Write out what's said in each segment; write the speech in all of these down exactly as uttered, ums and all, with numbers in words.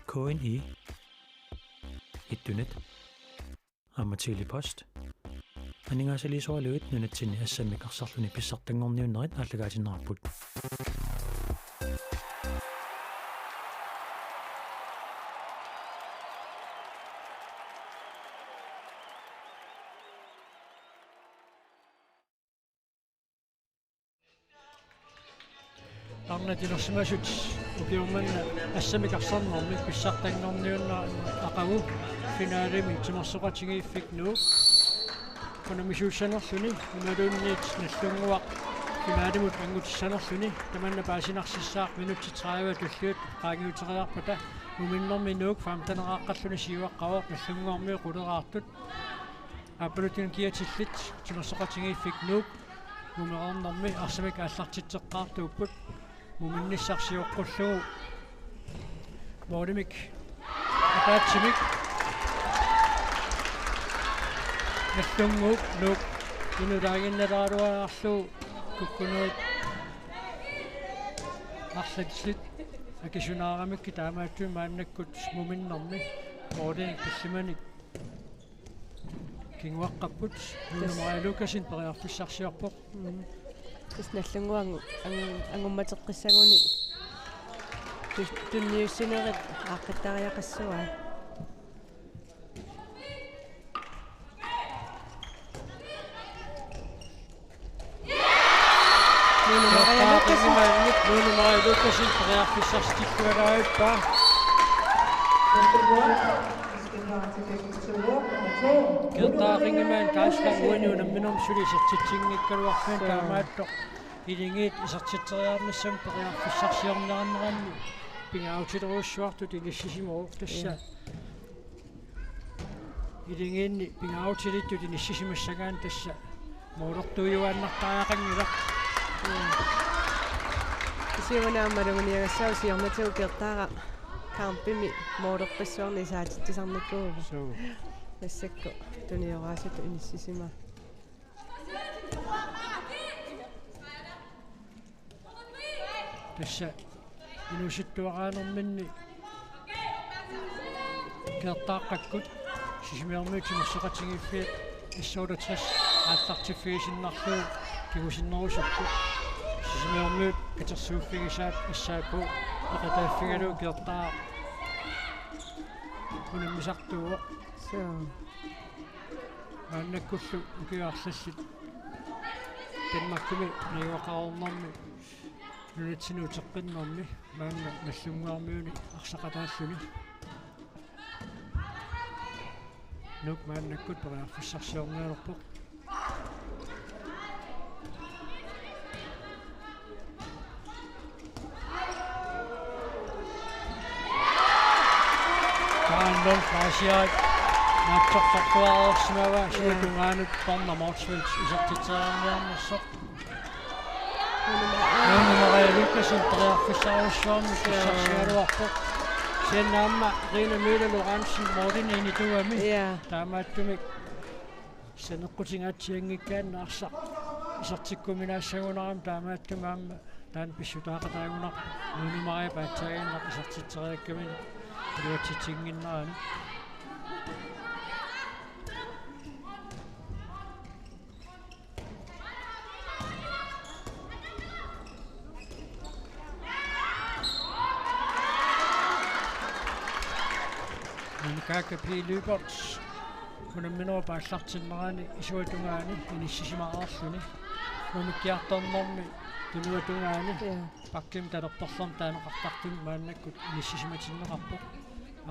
K N I, Internet, aamma Tele-Post. Aningaasaliisoralugit nunatsinni assammik arsarluni pissartanngorniunnerit aallakaatinneqarput. Arnat inersimasut ukiormanna assammik arsarnermi pissartanngorniunnerat aqagu finalemi Timersoqatigiiffik Nuuk unammisuussanerluni imaluunniit Nagdlunguaq finalimut anngutissanerluni tamanna paasinarsissaaq minutsit tredive tulliuttut qaangiuteriarpata. Muminnermi Nuuk femteneqaqqalluni siuaqqavoq, Nagdlunguarmiut quleraartut. Aappaluttunik kiatillit Timersoqatigiiffik Nuuk mumereernermi arsamik aallartitseqqaartuupput. Muminnissaq sioqqullugu målimik ataatsimik Nagdlunguup Nuuk inulaaginnalaaraluarlugu kukkunuut arlallit akisunaaramikkit, taamaattumik maannakkut muminnermi målinik tallimanik kinguaqqapput. Nuuna Maria Lukassen periarfissarsiorpoq. Mm. Tassa Nagdlunguaq angu-, angu-, angummateqqissaguni tu-, tunniussinerit aaqqittariaqassuaa. Nuuna Maria Lukassen. Nuuna Maria Lukassen periarfissarsiorluarpaa. Kertaaqqinngimmat taassumalu uani unamminermi suli isertitsinngikkaluarluni, taamaattoq Iligiit isertitseriarnissamut periarfissarsiorneqarneranni pingaarutilerujussuartut inissisimavoq tassa. Ja. Iligiinni pingaarutilittut inissisimassagaanni tassa målertuujuaannartariaqanngilaq. Ja. Kisianni aamma maluginiagassaaq siornatigut Kertaaraq kampimi målerpassuarnik isaatitsisarnikuuvoq. Suu. Massakkut tunioraasutut inissisimasoq. Tassa inuusuttuaraanerminni Kertaaqqakkut Sisimiormiut Timersoqatigiiffiat S otteogtres aallartiffigisinnarlugu kingusinnerusukkut. Sisimiormiut katersuuffigisaat S A K peqataaffigalugu Kertaaraq unammisartuuvoq. Suu. Maannakkullu ukiut arlallit Danmarkimi najugaqareernermi nunatsinnut uteqqinnermi maanna Nagdlunguarmiuni arsaqataalluni. Nuuk maannakkut periarfissarsiornialerpoq. Taanna Frederik naatsorsortuarsimavaa, suli tungaanut Torna Motzfeldt isertitseriarniarnersoq. Nuuna Maria Lukassen periarfissarujussuarmik pissarsigaluarpoq. Kisianni aamma Rina Møller Lorentzen målini inituugami. Ja. Taamaattumik saneqqutingaatsianngikkaanni arsaq isertikkuminaassagunarami, taamaattumik aamma taanna pissutaaqataagunarpoq Nuuna Maria paatsaaginnaq isertitseriakkaminik iluatsitsinnginnerani. Nuka Kapi Lyberth unamminerup aallartinnerani isuata tungaani inissisimareerluni. Unamikkiartornermi tunuata tungaani. Ja. Bakkimi talerperlermi taaneqartartuni maannakkut inissisimatinneqarpoq.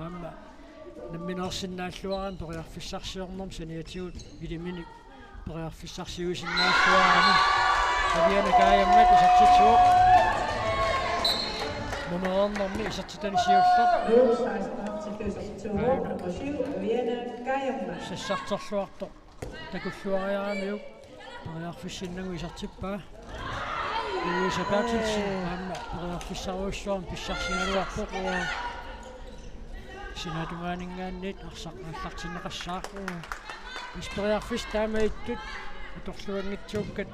Aamma nammineersinnaalluarami periarfissarsiornermi saniatigut iliminik periarfissarsiuisinnaalluarami. Aviana Kajammat isertitsivoq. Mumereernermi isertitani siulleq. Sassartorluartoq takulluariaramiuk periarfissinnagu isertippaa. Louise Berthelsen aamma periarfissarujussuarmik pissarsigaluarpoq. Ja. Sinaata tungaaninngaanniit arsaq aallartinneqassaaq. Ja. Tassa periarfissat taama ittut atorluanngitsuukkat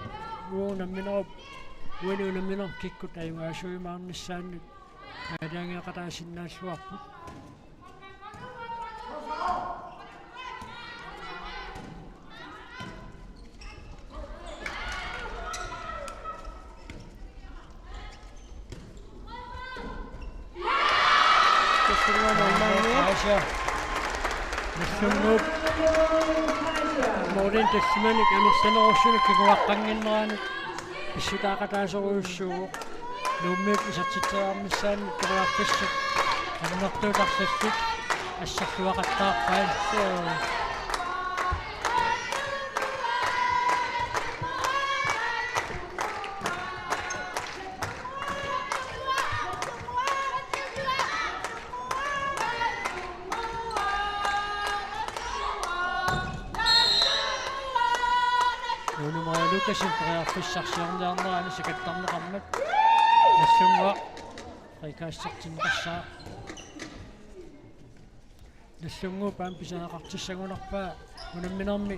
uagut namminerup uani unamminermi kikkut ajugaasuujumaarnissaannut aalajangeeqataasinnaalluarput. Ja. Nagdlunguup målinik tallimanik amerlanerusumik kinguaqqannginnerani pissutaaqataasorujussuuvoq. Nuummiut isertitseriarnissaannik periarfissat annertuut arlallit asserluaqattaarpai. Nuunu Maria Lukassen periarfissarsiorniarnerani sakattarneqarmat Nagdlunguaq frikassertinneqassaaq. Nagdlunguup aamma pisariaqartissagunarpaa unamminermi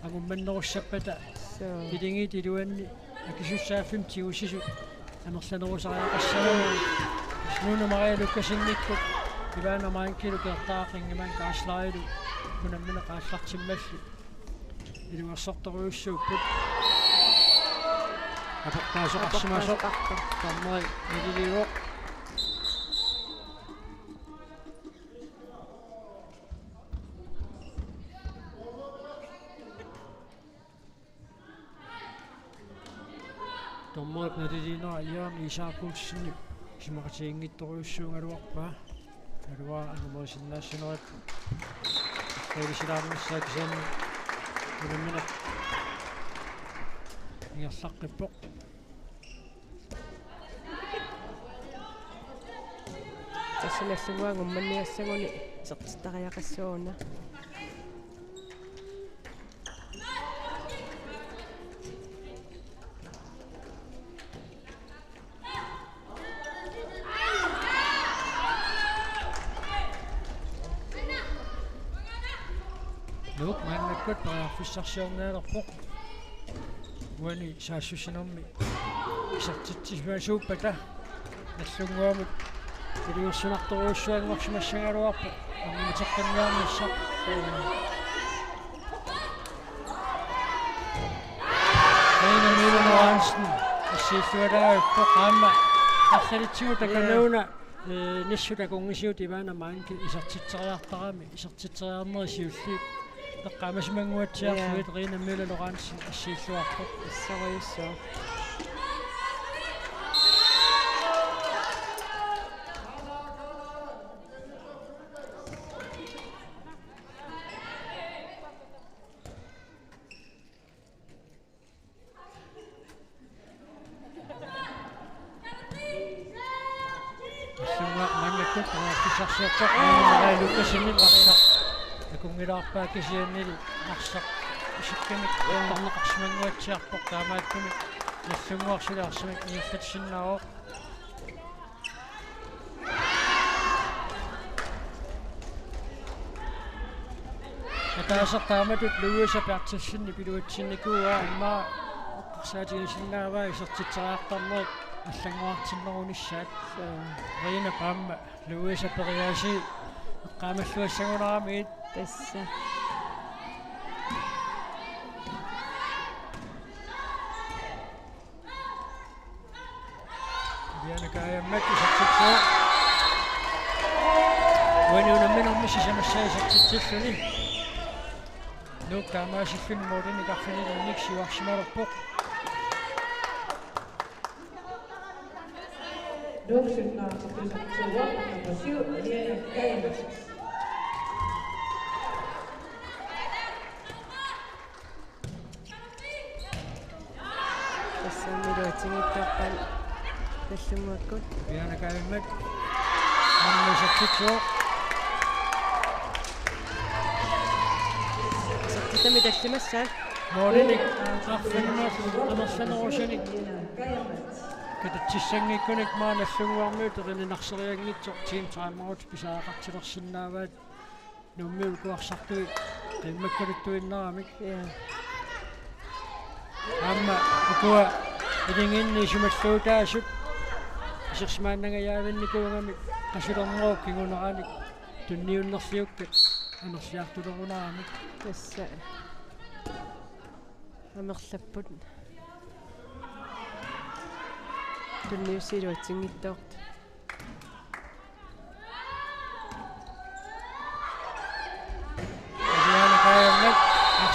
angummannerussappata. Suu. Pilingiit iluanni akisussaaffimmi tigusisut amerlanerusariaqassagaluarput. Nuunu Maria Lukassennikkut Ivana Mankilu Kertaa Qingiman Kaaslarilu unammineq aallartimmalli iluarsortorujussuupput. Aportaasoqarsimasoq. Aportaasoqartoq. Dommeri naliliivoq. Dommerip naliliinera Jørgen Isaksen isumaqatiginngitsorujussuugaluarpaa. Naluara angumerisinnaassanerput. Qilisilaarnissaa kisianni unammineq ingerlaqqippoq. Tassa Nagdlunguup angummanniassaguni isertittariaqassaaq una. Nuuk maannakkut periarfissarsiornialerpoq. Uani saassussinermi isertitsisuasuuppata Nagdlunguamut iliorsunartorujussuanngorsimassagaluarpoq. Ammateqqinniarnissaq. Reine Møller Lorentzen assiillualaarpoq aamma arlalitsigut takanna una, eh, nissut akunngisigut Ivana Manki isertitseriartarami, isertitseriarneri siulliit eqqaamasimannguatsiarlugit. Ja. Reine Møller Lorentzen assiilluarpoq. Assorujussuaq. Nagdlunguaq maannakkut periarfissarsiorpoq. Maria Lukassenip arsaq akunngilaarpaa kisiannili arsaq isikkamik, ja, torneqarsimannguatsiarpoq, taamaattumik Nagdlunguaq suli arsamik ingerlatissinnaavoq. Ataaseq taamatut Louise Berthelsenip iluatsinnikuuaa, immaqa eqqarsaatigisinnaavaa isertitseriartarnerit allanngorartinnerunissaat. Suu. Rina aamma Louise periaasii eqqaamalluassagunaramiit. Tassa. Viviana Kajammat isertitsivoq. Uani unamminermi sisamassaa isertitsilluni. Nuuk taamaasilluni målinik arfinilinnik siuarsimalerpoq. Nuuk sytten isertitsivoq, nummer syv, Viviana Kajammat. Tassami iluatsinngitsoorpaat Nagdlunguakkut. Viviana Kajammat. Aamma isertitsivoq. Isertitami tallimassaat. Målinik arfineq-marluk amerlanerusunik katatsissanngikkunik maani Nagdlunguarmiut erininarserianngitsoq team timeout pisariaqartilersinnaavaat. Nuummiut kuarsartui qiimmakkaluttuinnaramik. Ja. Aamma ukua iligiinni isumalluutaasut isersimaannangajaavinnikuugamik qasulernerup kinguneranik tunniunnerliukkat amerliartulerunaramik. Tassa. Amerlapput. Tunniussat iluatsinngitsoortut.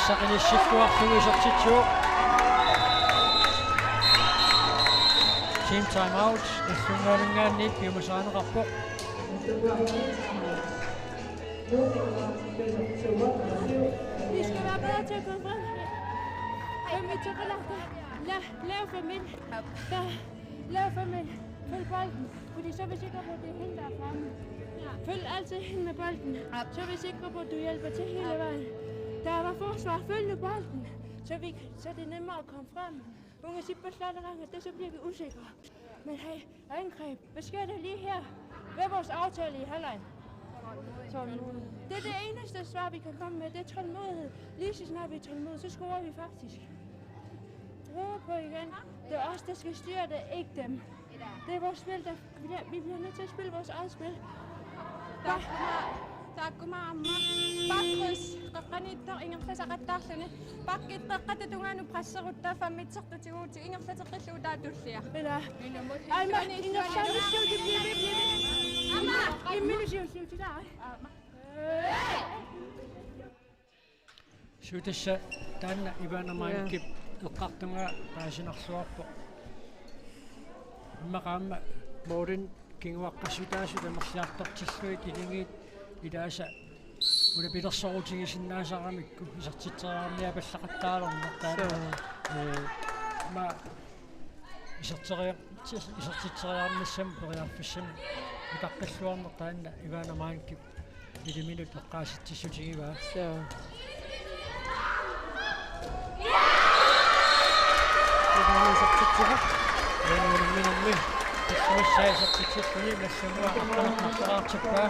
Saqinissikkuarlugu isertitsivoq. Team time out. Illunngaanniit piumasaaneqarpoq. Vi skal være bedre til at komme frem. Fem meter. Lad, lav fem ind. Der. Lav fem ind. Følg bolden. Fordi så er vi sikre på, at det er hende, der er fremme. Følg altid hende med bolden. Så er vi sikre på, at du hjælper til hele vejen. Der var forsvar. Følg nu bolden. Så, vi, så er det nemmere at komme frem. Unge, sig på slot og gange, det så bliver vi usikre. Men hey, angreb. Hvad sker der lige her? Hvad er vores aftale i halvleg? Tålmodighed. Det er det eneste svar, vi kan komme med. Det er tålmodighed. Lige så snart vi er tålmodige, så scorer vi faktisk. Prøv på igen. Det er os, der skal styre det, ikke dem. Det er vores spil, der, vi, vi bliver nødt til at spille vores eget spil. Takkuma, takkuma amma. Pakkis, qaqqaniittoq ingerlasaqattaarluni. Pakkit qeqqata tungaanut presserutta femmetertut tiguuti ingerlateqqillugu taatullia. Ila. Aima, ingerlateqqillugu. Amma. Imminut siusiutila. Suu, tassa taanna Ivana Meinikip eqqartungaa paasinarluarpoq. Immaqa aamma målini kinguaqqassutaasut amerliartortillugit ilingiit ilaasa ulapilersorutigisinnaasaramikkit isertitseriarniapallaqattaalermat taanna. Suu. Ee, ma iserteria-, isertitseriarnissamut periarfissamik utaqqilluarneq taanna Ivana Meinikip iliminut eqqaasitsissutigivaa. Suu. Ivana isertitsivoq. Ivana unamminermi. Tassuussaa isertitsilluni Nagdlunguaq arfineq-marloraartippaa.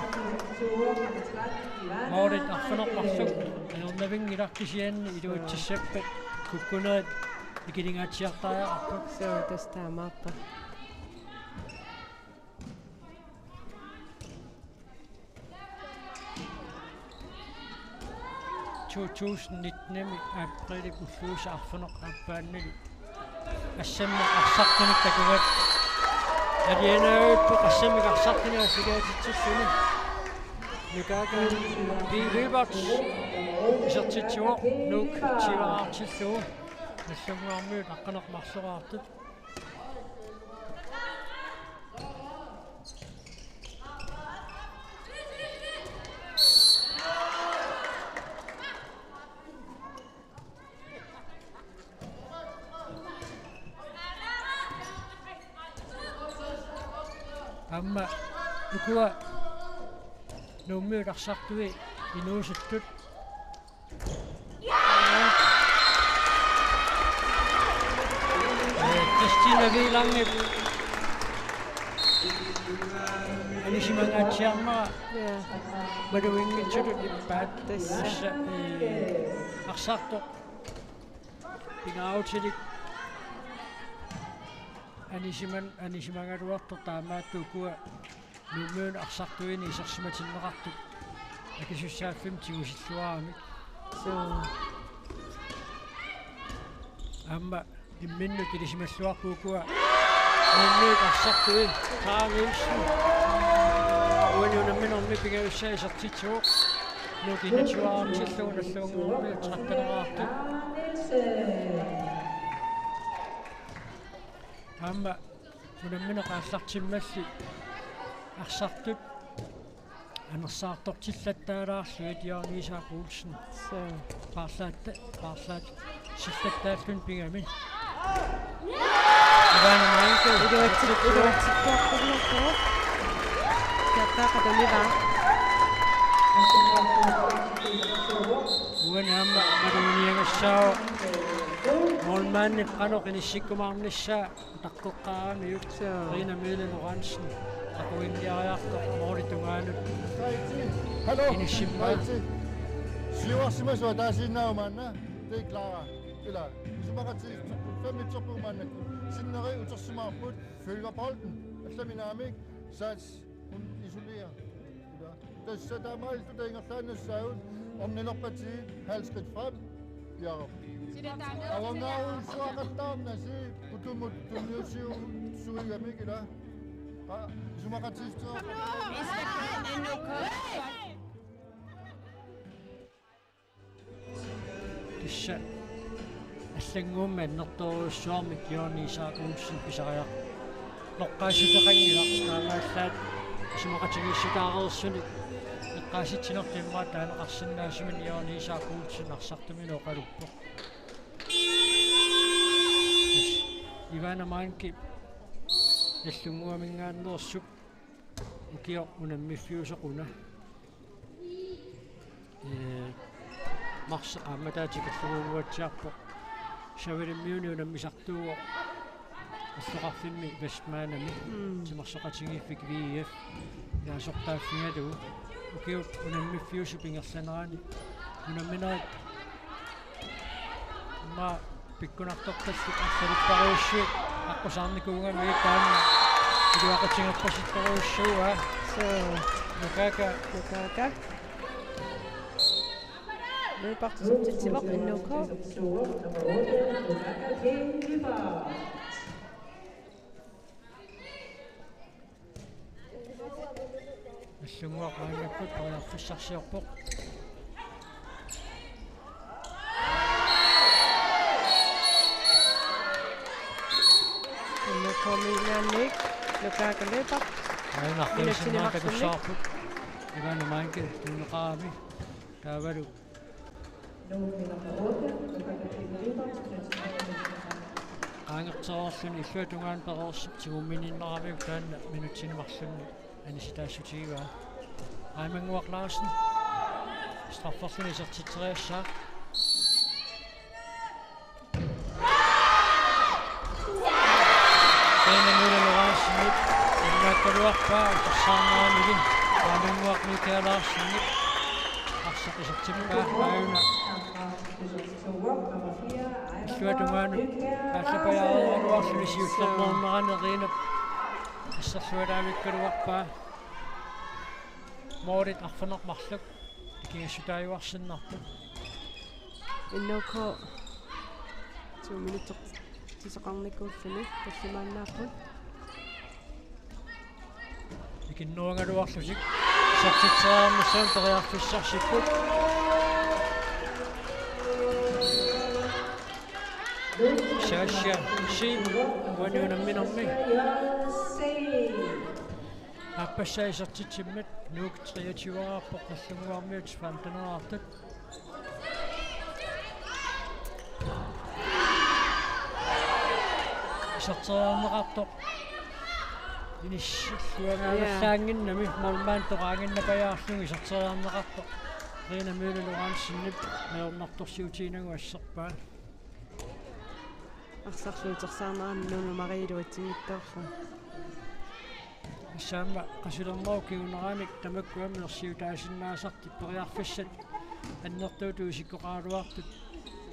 Målit arfineq-marluk. Ajornavinngilaq kisianni iluatsissappat kukkunerit ikilingaatsiartariaqarput. Suu, tassa taamaappoq. To tusind nitten-imi aprilip ulluisa arfineq-aappaannilu assammi arsartunik takugatta. Alianaavippoq assammi arsartunik alloriartitsilluni. Nukaaka P. Lyberth isertitsivoq Nuuk tyveraartillugu. Nagdlunguarmiut arfineq-marloraartut. Aamma ukua Nuummiut arsartui inuusuttut. Ee, Christina Wielandip anisimangaatsiarnera. Ja. Maluginngitsutut ippaat. Tassa. Tassa, ee, arsartoq pingaarutilik anisiman-, anisimagaluartoq, taamaattoq ukua Nuummiunut arsartuini isersimatinneqartut akisussaaffimmi tigusilluaramik. Suu. Aamma imminnut ilisimalluarput ukua Nuummiut arsartui. Sara Nielsen. Uani unamminermi pingajussaa isertitsivoq. Nuuk enogtyveaartillugu, Nagdlunguarmiut tretten-eraartut. Aamma unammineq aallartimmalli arsartut anersaartortillattaalaarlugit Jørgen Isak Olsen. Suu. Paarlaatta-, paarlaatsillattaalluni pigami. Ivana Meinke. Iluatsit-, iluatsikkuarpulluarpoq. Kiattaaqat univaa. Uani aamma maluginiagassaavoq målmandip qanoq inissikkumaarnissaa. Taqqeqqaaramiuk. Suu. Rina Mille Lorentzen. Takuinniariartoq målip tungaanut. Hallo. Inissimmaa. Siuarsimasoq ataasiinnaavoq maanna. Det er Clara. Ila. Isumaqatigiissuteqarpoq femogtyve maannakkut. Sinneri utersimavarput. Følger bolden. Allamik naamik. Sats. Hun isolerer. Tassa taamaalilluta ingerlaannassaagut, ornilerpatigit halv skridt frem. Jakob. Avanngaarujussuaqattaarnasi putumut tunniussiussuigamik ila. Qa-, isumaqatigiissuteqarpoq. Kom nu! Vi skal have den nu, Kurt. Tassa allannguummi annertoorujussuarmik Jørgen Isak Olsen pisariaqartoqassutaqanngilaq, taamaallaat isumaqatigiissutaareersunik eqqaasitsinertut immaqa taaneqarsinnaasumik Jørgen Isak Olsen arsartuminut oqaluppoq. Ivana Manke Nagdlunguaminngaanneersoq, ukioq unammiffiusoq una. Ee, marsip qaammataa tikillugu uatsiarpoq. Savalimmiuni unammisartuuvoq. Illoqarfimmi Vestmanami. Mm. Timersoqatigiiffik V F. Ilaasortaaffigalugu. Ukiup unammiffiusup ingerlanerani unamminerit immaqa pikkunartortallit arsalipparujussuit aqqusaarnikuugamigit taanna iluaqutigerpasittorujussuuaa. Suu. Nukaaka. Nukaaka. Løbert titsivoq N K. Nagdlunguaq maannakkut periarfissarsiorpoq. N K-minngaanniit Nukaaka Løbert. Aana minutsini marlunnik takussavarput. Ivana Manke tunneqarami. Taavalu qaangertereerluni illuatungaanut pereersoq tigummininneramiuk taanna minutsini marlunnik anisitaassutigaa. Aimannguaq Larsen. Strafferluni isertitseriassaaq. René Møller Lorentzen, innaakkaluarpaa, isersaarneranilu, Aimannguaq Mikael Larsen, arsaq isertippaa, aajuna. Illuatungaanut aallapajaareeraluarluni siullermeernerani Renep assersualaavikkaluarpaa. Målit arfineq-marluk ikigassutaajuarsinnarput. N K to minutsit tiseqarnikuulluni tallimaannaapput. Ikinnerugaluarlutik isertitseriarnissaanut periarfissarsipput. Sasha Zeeb uani unamminermi. Aappassaa isertitsimmat Nuuk treogtyveeraarput, Nagdlunguarmiut femteneeraartut. Iserteriarneqartoq inissilluangaallaannginnami, målmandip toqaannginnapajaarlugu iserteriarneqartoq René Møller Lorentzen ajornartorsiutiginagu asserpaa. Arsarlu utersaarnerani Nuno Marie iluatsinngitsoorluni. Assaamma qasulernerup kinguneranit tamakku aamma nersiutaasinnaasartut periarfissat annertuutut isikkoqaraluartut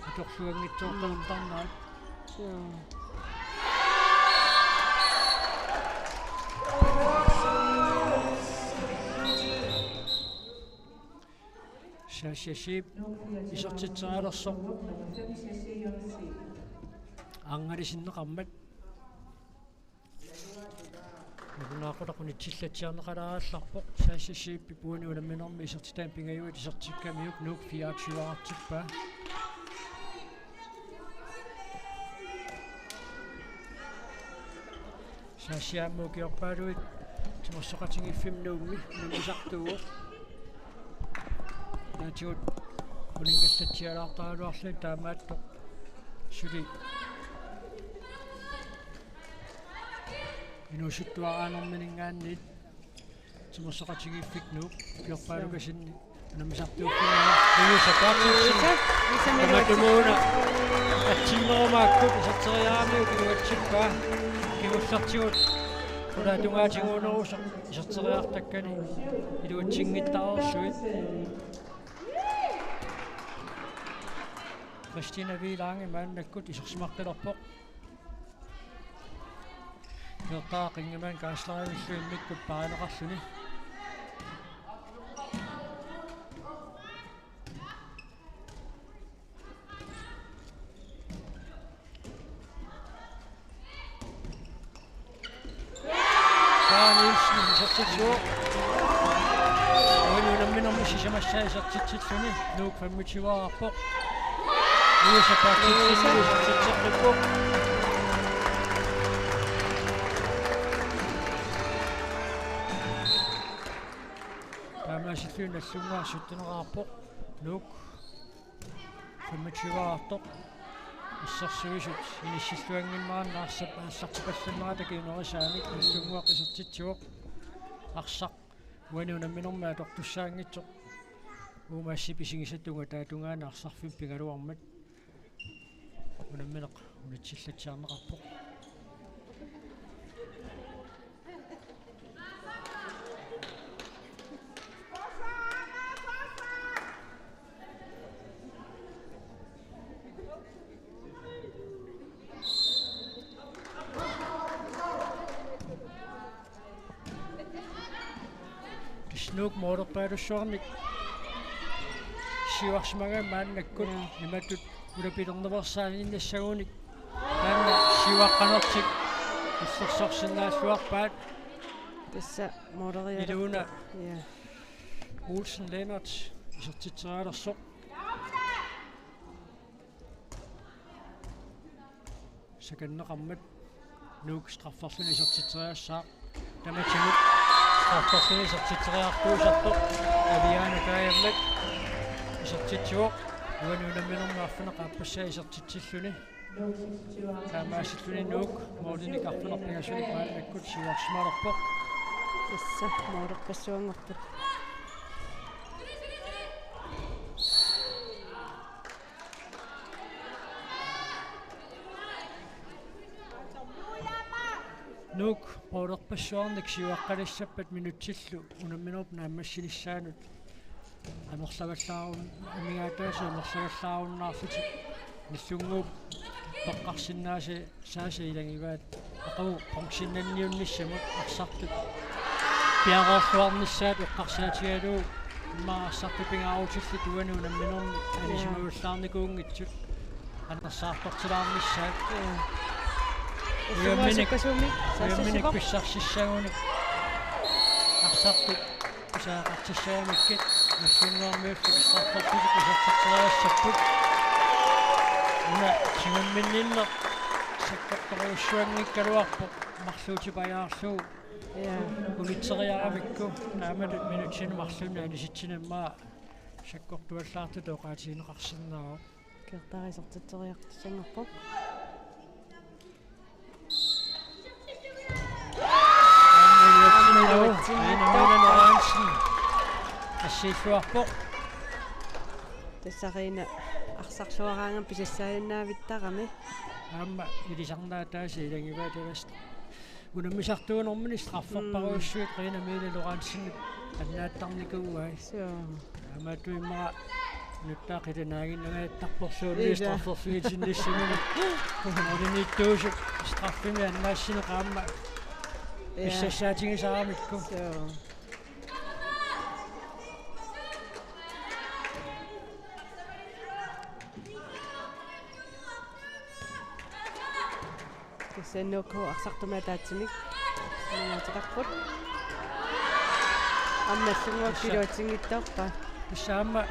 atorluanngitsoortartarnerat. Joo. Sasha Zeeb isertitserialersoq. Arnalisinneqarmat. Nalunaaqutaq unitsillatsiarneqalaallarpoq, Sasha Zeeb uani unamminermi isertitaani pingajuat isertikkamiuk Nuuk fireogtyveeraartippaa. Sasha aamma ukiorpaaluit timersoqatigiiffimmi Nuummi unammisartuuvoq. Naatigut uninngallatsialaartaraluarluni taamaattoq suli inuusuttuaraanerminngaanniit timersoqatigiiffik Nuuk ukiorpaalukasinni unammisartuuffigaa Louise Berthelsen. Louise, Louise, tamatumuuna atsinnerumaakkut iserteriaramiuk iluatsippaa. Kingullertigut qulaatungaatigut unerusoq iserteriartakkani iluatsinngittarsuit. Christina Wielange maannakkut isersimartalerpoq. Peertaa Qingimann Kaaslerimillu immikkut paarineqarluni. Karen Nielsen isertitsivoq. Uani unamminermi sisamassaa isertitsilluni Nuuk femogtyveeraarpoq. Uisa Patrick Simmel isertitseqqippoq. Taamaasilluni Nagdlunguaq sytteneqarpoq. Nuuk femogtyveartoq. Assersuisut inissilluannginneranni arsap aallartipallannerata kingunerisaanik Nagdlunguaq isertitsivoq. Arsaq uani unamminermi atortussaanngitsoq. Uumassi pisigisat tungaanut tungaanut arsarfimmik pigaluarmat. Unammineq unitsillatsiarneqarpoq. Tassa Nuuk målerpaalussuarnik siuarsimagaanni maannakkut. Jaa. Imatut ulapilerneqarsaaninnassagunik taanna siuaqqanertik illersorsinnaalluarpaat. Tassa måleriartoq. Iluuna. Jaa. Olsen Lennert isertitserialersoq. Sakanneqarmat Nuuk strafferluni isertitseriassaaq. Tamatigut strafferluni isertitseriartuusartoq. Aviana Kajammat isertitsivoq. Uani unamminermi arfineq-aappassaa isertitsilluni. Taamaasilluni Nuuk målinik arfineq-pingasunik maannakkut siuarsimalerpoq. Tassa målerpassuanngorpoq. Nuuk målerpassuarnik siuaqqalissappat minutsillu unamminerup naammassinissaanut amerlavallaarun-, amigaataasoq amerlavallaarunnaarlutik Nagdlunguup toqqarsinnaasa- -saasa ilagivaat. Aqagu bronzennanniunnissamut arsartut piareerluarnissaat eqqarsaatigalugu immaqa arsartut pingaarutillit uani unamminermi anisimagullaarnikuunngitsut anersaartortilaarnissaat. Jaa. Ujamminik, Summasukkasuumik ujamminik saassussivoq. Pissarsissagunik arsartut pisariaqartissagamikkit Nagdlunguarmiullu strafferpitik isertitseriassapput. Una tigumminninneq sakkortorujussuanngikkaluarpoq marluutipajaarlugu. Jaa. Unitseriaramikku taamatut minutsinik marlunnik anisitsineq immaqa sakkortuallaartutut oqaatigineqarsinnaavoq. Kiartarisartitseriartussanngorpoq. Aamma iluatsinngitsoq. Aamma iluatsinngitsoq. Aamma Lorentzen. Assiilluarpoq. Tassa Rina arsarluaraangami pisassaalinnaavittarami. Aamma ilisarnaataasa ilagivaat tavast. Unammisartuunermini strafferparujussuit Rina Mille Lorentzen annaattarnikuuai. Suu. Aamma tuimmaa nuttaaqita naaginnangaattarporsuunni Ila. Strafferfigitinnissamini. Unamminerup straffimi annaassineq aamma Ila. Pissassaatigisaramikku. Suu. Tassa N K arsartumik ataatsimik. Nuuteqarput. Aamma Nagdlunguaq iluatsinngitsoorpaa. Tassa aamma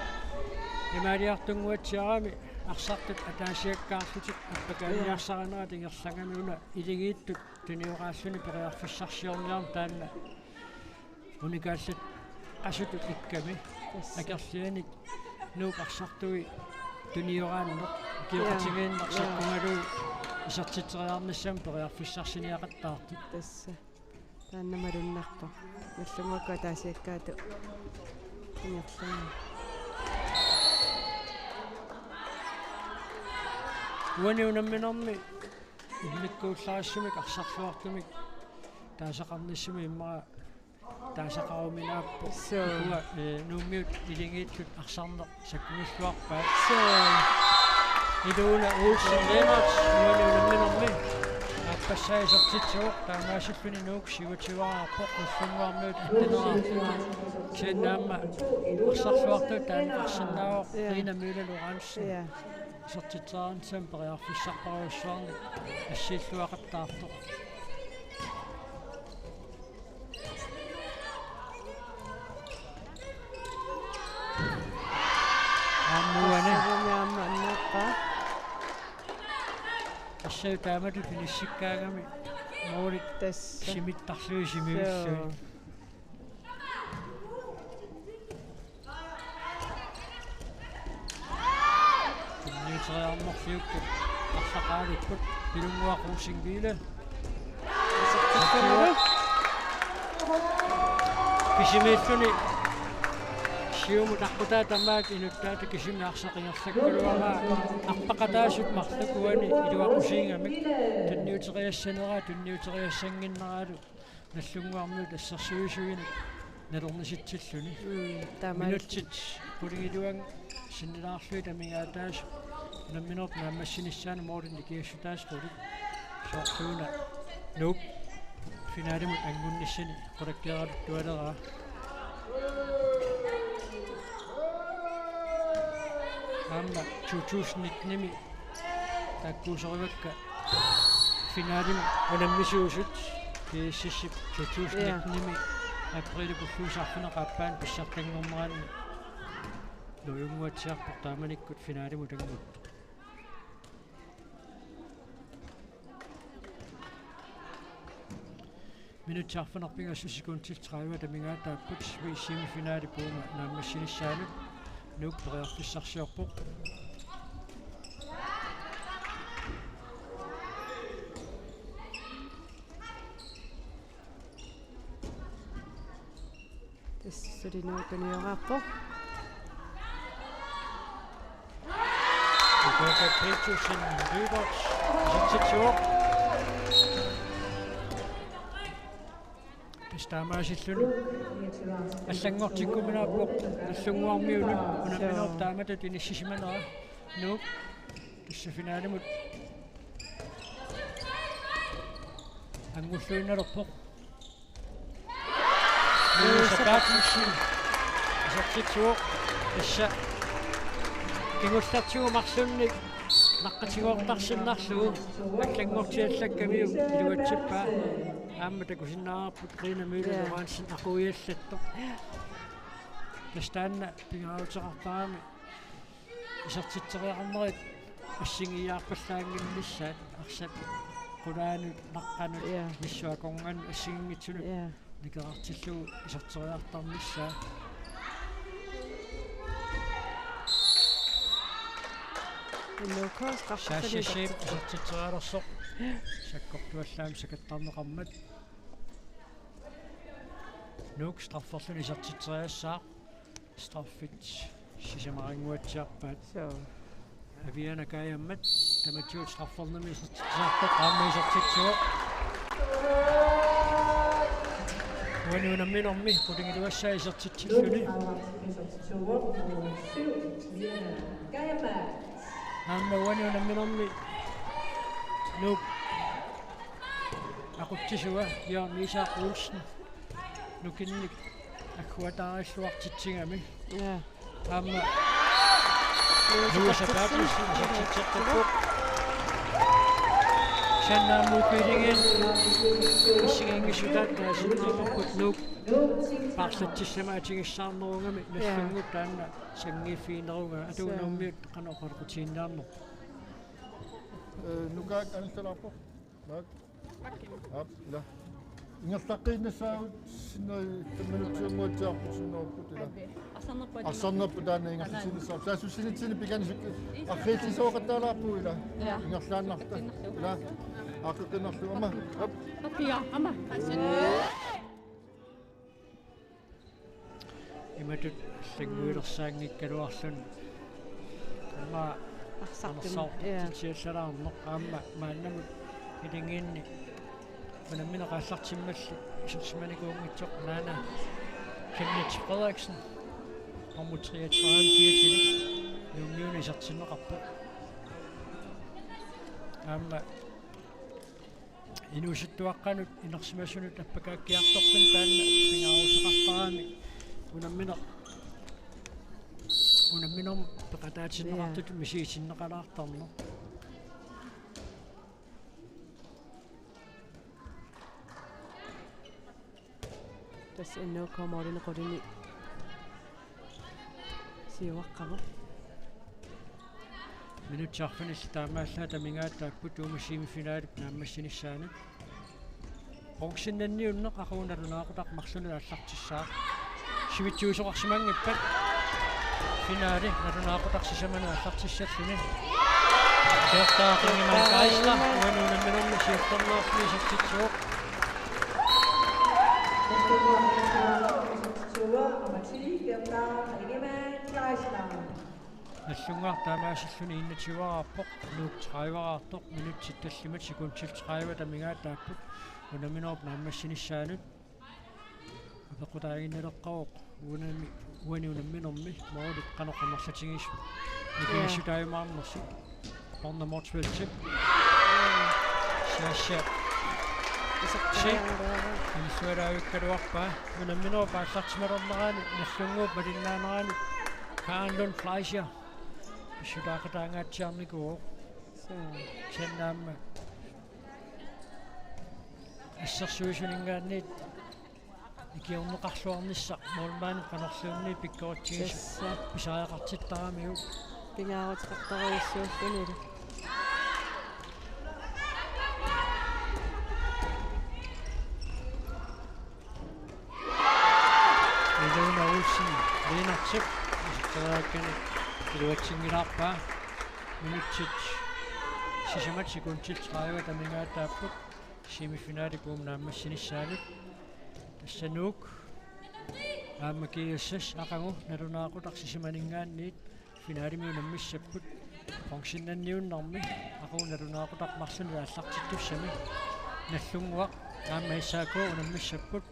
imaaliartunnguatsiarami arsartut ataasiakkaarlutik appakaanniarsarinerat ingerlagami una iligiittut tunioraalluni periarfissarsiorniarneq taanna. Unikaallat asutut ikkami. Tassa. Akerlianik Nuuk arsartui tunioraanneq. Jaa. Ikioqatigiinneq. Jaa. Sakkugalugu isertitseriarnissamut periarfissarsiniaqattaartut. Tassa. Taanna malunnarpoq. Nagdlunguakkut ataasiakkaatut ingerlaannaq. Uani unamminermi immikkuullarissumik arsarluartumik taasaqarnissami immaqa taasaqaruminaappoq. Suu. Ukua, eh, Nuummiut iligiittut arsarneq sakkugilluarpaat. Suu. Iluuna Olsen Lennert uani unamminermi aappassaa isertitsivoq, taamaasilluni Nuuk syvogtyveqarpoq, Nagdlunguarmiut atteneqarput. Kisianni aamma arsarluartut taanneqarsinnaavoq. Jaa. Rina Mille Lorentzen. Jaa. Isertitseriarnissamut periarfissarpassuarnik assiilluaqattaartoq. Aamma uani. Aamma annaappaa. Tassa taamatut inissikkaangami målit Tassa. simittarlugit simivillugu. Suu. Tunniuteriarnerfiukkut arlaqaalikkut Pilunnguaq Rosing-Wille. Kisimiilluni siumut aqqutaa tamaat inuttaata kisimi arsaq ingerlakkaluaraa arpaqataasut marluk uani iluaqusiigamik tunniuteriassaneraa tunniuteriassannginneraalu Nagdlunguarmiut assersuisuinut nalornisitsilluni. Mm, taamaat. Minutsit qulingiluanni sinnilaarlugit amigaataasut unamminerup naammassinissaanut målinik ikiassutaasut qulit. Soorluuna Nuuk finalimut anngunnissani qulakkeeraluttualeraa. Aamma to tusind nitten-imi taakkuusorivakka finalimut unammisuusut G S S-ip to tusind nitten-imi Ja. aprilip ulluisa arfineq-aappaani pissartanngornerani Nuup Junnguatsiarpoq taamanikkut finalimut angut. Minutsit arfineq-pingasut sekundit tredive amigaataapput V C-mi finale Puma naammassinissaanut. Nuuk periarfissarsiorpoq. Tassa suli Nuuk tunioraarpoq. Rebecca Petrusson Lyberth isertitsivoq. Tassa taamaasilluni allanngortikkuminaappoq Nagdlunguarmiunut unamminerup taamatut inissisimanera. Nuuk tassa finalimut anngulluinnalerpoq. Nuusa Berthelsen isertitsivoq tassa kingullertigut marlunnik naqqatigoortarsinnarlugu allanngortiallakkamiuk iluatsippaa. Aamma takusinnaavarput Rina Møller Ja. Lorentzen aquiallattoq. Tassa taanna pingaaruteqartarami isertitseriarnerit assigiiaarpallaannginnissaat arsap qulaanut, naqqanut, Ja. missuakornganut assigiinngitsunut Ja. nikerartillugu iserteriartarnissaa. N O K straffe Sasha Sheep isertitserialersoq. Sakkortuallaamik sakattarneqarmat. Nuuk strafferluni isertitseriassaaq. Straffit sisamarinnguatsiarpaat. Suu. Aviana Kajammat tamatigut straffernermi isertitsisartoq aamma isertitsivoq. Uani unamminermi qulingiluassaa isertitsilluni. Aamma uani unamminermi Nuuk aqutsisua Jørgen Isak Olsen nukinnik agguataarilluartitsigami. Ja. Aamma Nuusa Berthelsen isertitseqqippoq. Sanna Mukilingen assigiinngissutaat taasinnaavarput Nuuk paarlatsissama atugassaarnerugami Ja. Nagdlunguup taanna sanngiiffiginerugaa. Atuunermiut qanoq oqaloqatigiinniarnerput. Ee, Nukaak anillalaarpoq. Naak. Aap, ila. Ingerlaqqiinnassaagut sinneri fem minutsiunnguatsiarput sinnerupput ila. Arsarnerput. Arsarnerput taanna ingerlatsiinnassaaq. Saassussinitsinni pikani suk-, arriillisooqattaalaarpugut ila. Ja. Ingerlaannarta. Ila. Aaqqeqqinnerlu ama. Aap. Apia, ama. Imatut allannguilersaanngikkaluarluni. Aamma Arsartun, anersaartitsiallalaarneq ja. Aamma maannamut ilingiinni unammineq aallartimmalli isersimanikuunngitsoq naana Kenneth Frederiksen. Nummer treogtredive kiatilik. Nuummiunut isertinneqarpoq. Aamma inuusuttuaqqanut inersimasunut appakaakkiartortuni taanna pingaaruteqartarami unammineq, unamminermut peqataatinneqartutut Ja. misigitinneqalaartarneq. Tassa N O K-p målini qulini siuaqqavoq. Minutsit arfinillit taamaallaat amigaataapput uuma semifinalip naammassinissaanut. Bronzenniunneq aqagu nalunaaqutaq marlunut aallartissaaq. Sivitsuisoqarsimanngippat finale nalunaaqutaq sisamanut aallartissalluni. Bertha Qingimann Geisler, uani unamminermi siullermeerluni isertitsivoq. Nummer ti, Bertha Qingimann Geisler. Nagdlunguaq taamaasilluni enogtyveeraarpoq, Nuuk trediveraartoq, minutsit tallimat sekundit tredive amigaataapput unamminerup naammassinissaanut. Apeqqutaaginnaleqqavoq uani, uani unamminermi målit qanoq amerlatigisut. Ja. Nikingassutaajumaarnersut. Corner Motzfeldt. Sasha. Isertariaqarpaa. Illualaavikkaluarpaa. Unamminerup aallartimalernerani, Nagdlunguup malinnaanerani Karen Lund Fleischer pissutaaqataangaatsiarnikuuvoq. Suu. Kisianni aamma assersuisuninngaanniit ikiorneqarluarnissaq målmandip qanorluunniit pikkoritsigis-. Tassa. Pisariaqartittaramiuk. Pingaaruteqartarujussuullunilu. Ilona Olsen Lennartip iserteriarakkani iluatsinngilaarpaa. Minutsit sisamat sekundit tredive amigaataapput semifinalip uuma naammassinissaanut. Tassa Nuuk aamma GSS aqagu nalunaaqutaq sisamaninngaanniit finalemi unammissapput. Bronzenniunnermi aqagu nalunaaqutaq marlunut aallartittussami. Nagdlunguaq aamma SAK unammissapput.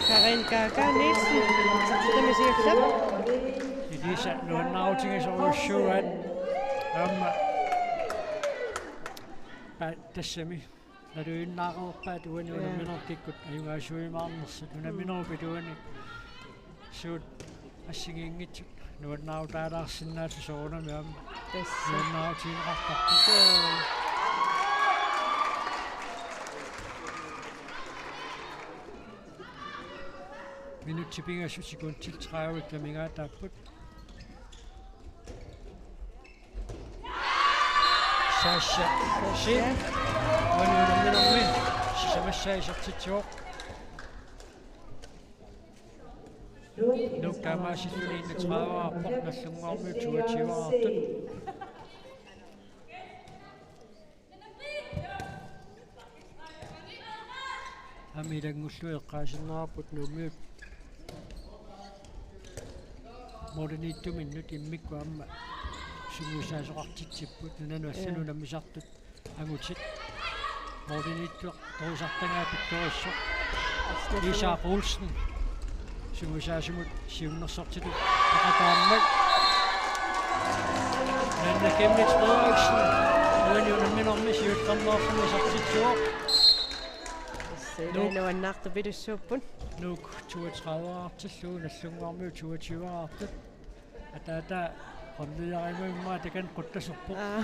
Karen Kaka Nielsen, isertitami siullermik. Ilisa nuannaarutigisorujussuugaat aamma pa-, tassami. Naluinnaareerpaat uani. Ja. Unamminerup kikkut ajugaasuujumaarnersut. Unamminerup iluani suut assigiinngitsut nuannaarutaalaarsinnaallutik soorunami aamma. Tassa. Nuannaarutigineqartarput. Joo. Minutsit pingasut sekundit tredive amigaataapput. Sasha Schmidt. Uani unamminermi sisamassaa isertitsivoq. Nuuk taamaasilluni enogtredive-raarpoq, Nagdlunguarmiut toogtyve-raartut. Aamma ilanngullugit eqqaasinnaarput Nuummiut målimiittuminnut immikkut aamma sungiusaasoqartitsipput, nunanut allanut. Joo. Unammisartut angutit. Målimiittoq torisartagaa pittorissoq. Isak Olsen. Sungiusaasumut siunnersortitut peqataammat. Nanna Chemnitz Frederiksen. Uani unamminermi siullermeerluni isertitsivoq. Tassa Nuuk. Nuannaartupilussuupput. Nuuk toogtredive-raartillugu, Nagdlunguarmiut toogtyve-raartut. Ataata qulliarimummaa takanna quttasorpoq. Aa.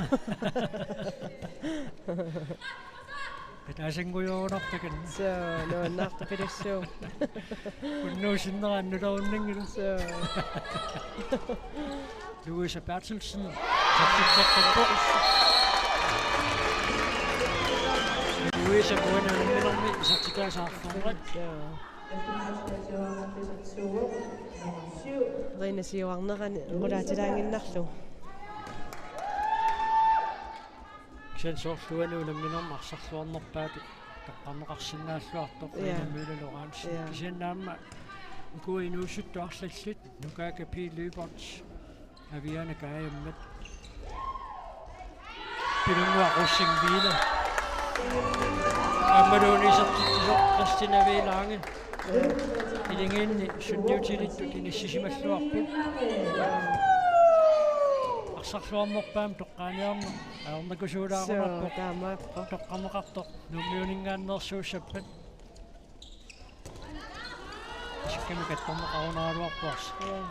Ataasanngujoorunarpoq takanna. Suu, nuannaartupilussuuvoq. Unnuusinnera annulerunanngilaq. Suu. Louise Berthelsen. Satsitseqqippoq. Louise uani unamminermi isertitaasa arfermat. Suu. Rina siuarnerani qulaatilaannginnarlugu. Kisianni soorlu uani unamminermi arsarluarnerpaatut toqqarneqarsinnaalluartoq. Ja. Rina Møller Lorentzen. Ja. Kisianni aamma ukua inuusuttut arlallit, Nukaaka P. Lyberth, Aviana Kajammat. Pilunnguaq Rosing Wille. Aammaluunniit isertitsisoq Christina W. Lange. Iligiinni sunniutilittut inissisimalluarput. Arsarluarnerpaamik toqqaaniarneq ajornakusuulaarunarpoq. Suu, taamaappoq. Toqqarneqartoq Nuummiuninngaanneersuussappat. Isikkamik kattorneqarunaraluarpoq. Joo.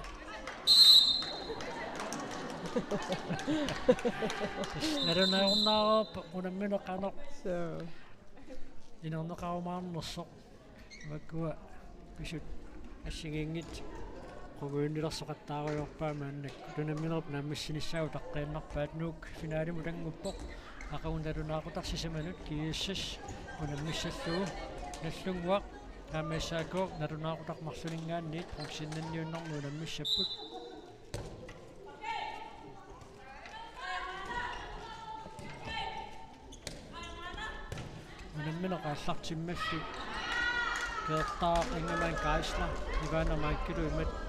Nalunaarunnaareerpoq unammineq qanoq. Suu. Inerneqarumaarnersoq. Makkua Pisut assigiinngitsut qungujunngilersoqattaarujoorpaat maannakkut. Unamminerup naammassinissaa utaqqiinnarpaat. Nuuk finalimut annguppoq. Aqagu nalunaaqutaq sisamanut G S S unammissallugu. Nagdlunguaq aamma S A K nalunaaqutaq marlunninngaanniit bronzennanniunnermi unammissapput. Unammineq aallartimmallu Peertaaq Ingemann Geisler, Ivana Michaelu imatut.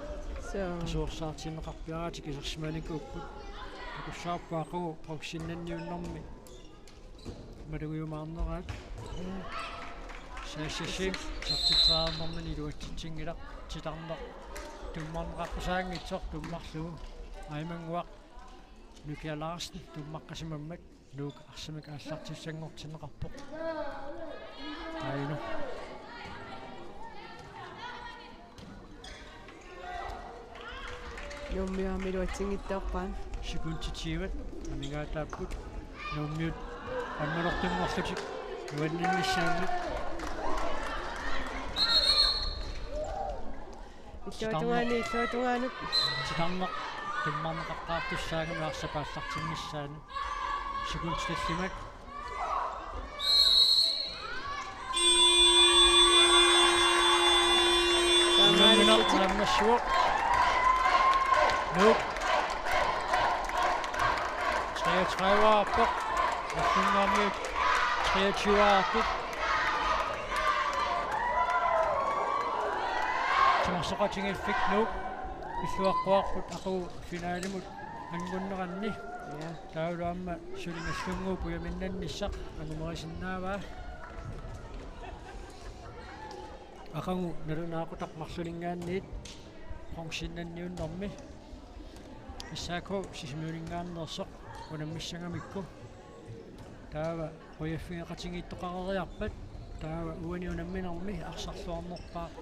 Suu. Qasuersaartinneqarpiaraatik isersimanikuupput. Takussavarput aqagu bronzennanniunnermi malugiumaarneraat. S S S-ip isertitseriarnermini iluatsitsinngilaq, titarneq tummarneqaqqusaanngitsoq tummarlugu. Aimannguaq Nukia Larsen tummaqqasimammat Nuuk arsamik aallartissanngortinneqarpoq. Aajuna. Nuummiut aamma iluatsinngitsoorpaat. Sekundit tyve amigaataapput. Nuummiut ammalortunngorlutik nuanninnissaannik. Illuatungaani, illuatungaanut. Titarneq tummarneqaqqaartussaagami arsap aallartinnissaanut. Sekundit tallimat. Taamaalillutik. Unammineq naammassivoq. Nuuk. Treogtredive-aarpoq. Nagdlunguarmiut treogtyve-aarput. Timersoqatigiiffik Nuuk pilluaqquarput aqagu finalimut anngunneranni. Ja. Taavalu aamma suli Nagdlunguup ujaminnannissaq angumerisinnaavaa. Aqagu nalunaaqutaq marlunninngaanniit bronzennanniunnermi S A K Sisimiuninngaanneersoq unammissagamikku. Taava qujaffigeqatigiittoqareriarpat, taava uani unamminermi arsarluarnerpaaq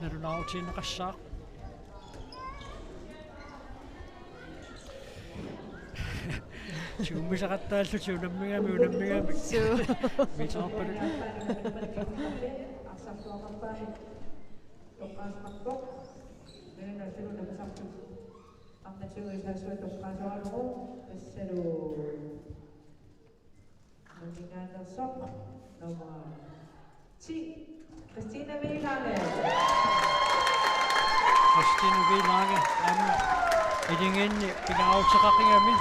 nalunaarutigineqassaaq. Tigummisaqattaallutik unammigami, unammigami. Suu. Miiterpaluk. Toqqaasarpoq. Nalunaatsumik nappasartut. Arnatigut isaassua toqqaasoralugu tassalu. Maluginngaanneersoq nummer ti, Christine V. Lange. Christine V. Lange aamma iligiinni pingaaruteqaqigami.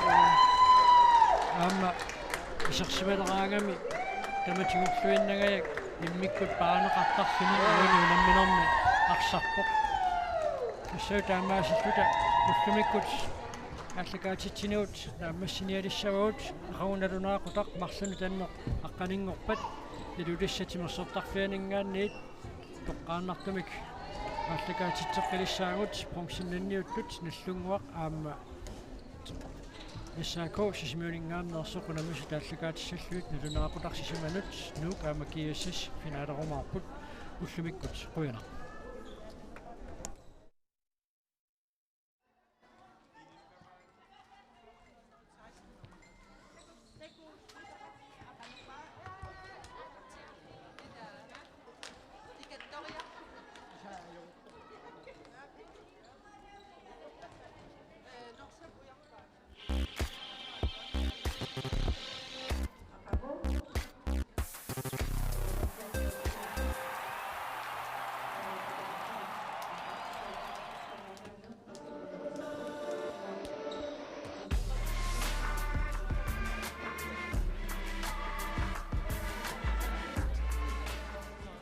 Aamma isersimaleraangami tamatigulluinnangajak immikkut paaneqartarluni uani unamminermi arsarpoq. Tassa taamaasilluta ullumikkut aallakaatitsinigut naammassinialissavagut, aqagu nalunaaqutaq marlunnik tanneq aqqaninngorpat, Ilulissat timersortarfianinngaanniit toqqaannartumik aallakaatitseqqilissaagut, bronzennanniuttut Nagdlunguaq aamma S A K Sisimiuninngaanneersoq unammisut aallakaatissallugit nalunaaqutaq sisamanut Nuuk aamma G S S finalerumaarput. Ullumikkut qujanaq.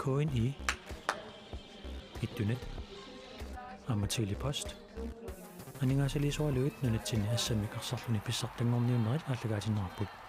K N I, Ittunet, aamma Tele-Post aningaasaliisoralugit nunatsinni assammik arsarluni pissartanngorniunnerit aallakaatinneqarput.